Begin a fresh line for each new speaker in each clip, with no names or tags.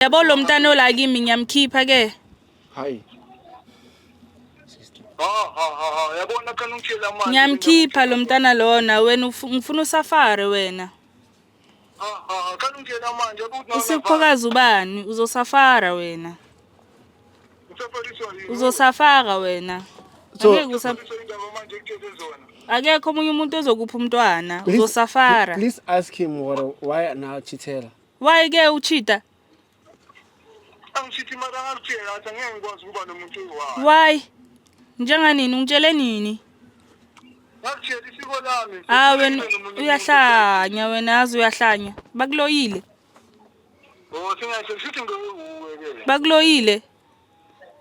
Yabo lo mntana ola kimi ngiyamkhipha ke.
Hayi.
Ha ha ha ha, yabona khona ungitshela manje.
Ngiyamkhipha lo mntana lona wena ngifuna usafare wena.
Ha ha ha, khona ungitshela manje ukuthi
Usiphokazi ubani? Uzosafara wena.
Usafariswa yini?
Uzosafara wena.
So-
Angeke usa
Usafariswa indaba manje ekutshele zona.
Akekho omunye umuntu ozokupha umntwana. Uzosafara.
Please ask him what, why now cheatela.
Why ke uchita?
Angishithi mara ngakutshela athi angeke ngikwazi ukuba nomuntu oyi-one.
Why? Njenganini ungitshele nini?
Ngakutshela isiko lami.
Ah wena uyahlanya wena, yazi uyahlanya. Bakuloyile.
Oh, singasho shuthi ngewuwe ke.
Bakuloyile.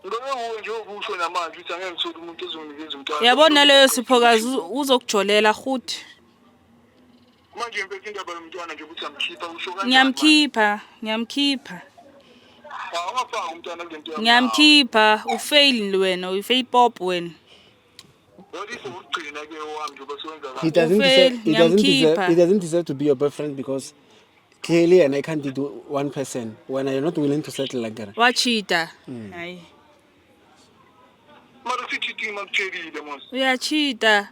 Ngewuwe nje okusho namanje ukuthi angeke ngithole umuntu ozonginikeza umntwana.
Yabona leyo siphokazi uzokujolela futhi.
Manje ngiphethe indaba yomntwana nje ukuthi amkhipha usho kanjani?
Ngiyamkhipha, ngiyamkhipha.
Ah, ungafaki umntwana kule nto yakho.
Ngiyamkhipha, ufail wena, ufail pop wena.
What if ukugcina ke owami nje bese wenza
He
kahle?
doesn't
Ufail,
deserve he doesn't deserve
ngiyamkhipha.
he doesn't deserve to be your boyfriend because clearly and I can't do one person when you're not willing to settle like that.
Wachita. Hayi.
Mara sithi makutshelile mos.
Uyachita.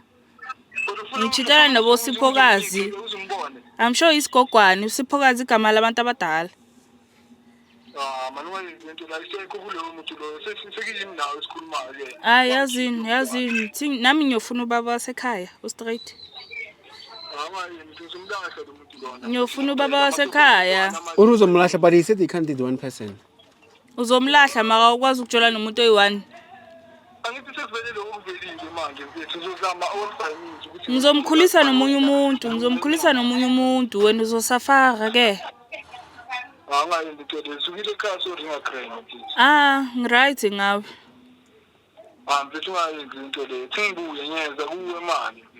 Kodwa ufuna
Ngitshitana nabo Siphokazi.
Uzimbone.
I'm sure isigogwane, usiphokazi igama labantu abadala.
Ah, mani ungayenzi lento la isekho kuloyo muntu loyo. Sekuyimi nawe esikhulumayo ke.
Hayi yazini, yazini. Nami ngiyofuna ubaba wasekhaya, ustraight.
Ah, ungayenzi uzomlahla lo muntu lona.
Ngiyofuna ubaba wasekhaya.
Uruzomlahla, but he said he can't date one person.
Uzomlahla maka ukwazi ukujola nomuntu oyi-one.
Angithi sekuvele lokho okuvelile manje mfethu uzozama all by means ukuthi
Ngizomkhulisa nomunye umuntu, ngizomkhulisa nomunye umuntu, wena uzosafara ke.
Ah, ungayenzi into le. Sukile ekhaya soringa grand mfethu.
Ah, ngiright ngawe.
Ah, mfethu ungayenzi into le. Thengibuye ngiyeza kuwe manje.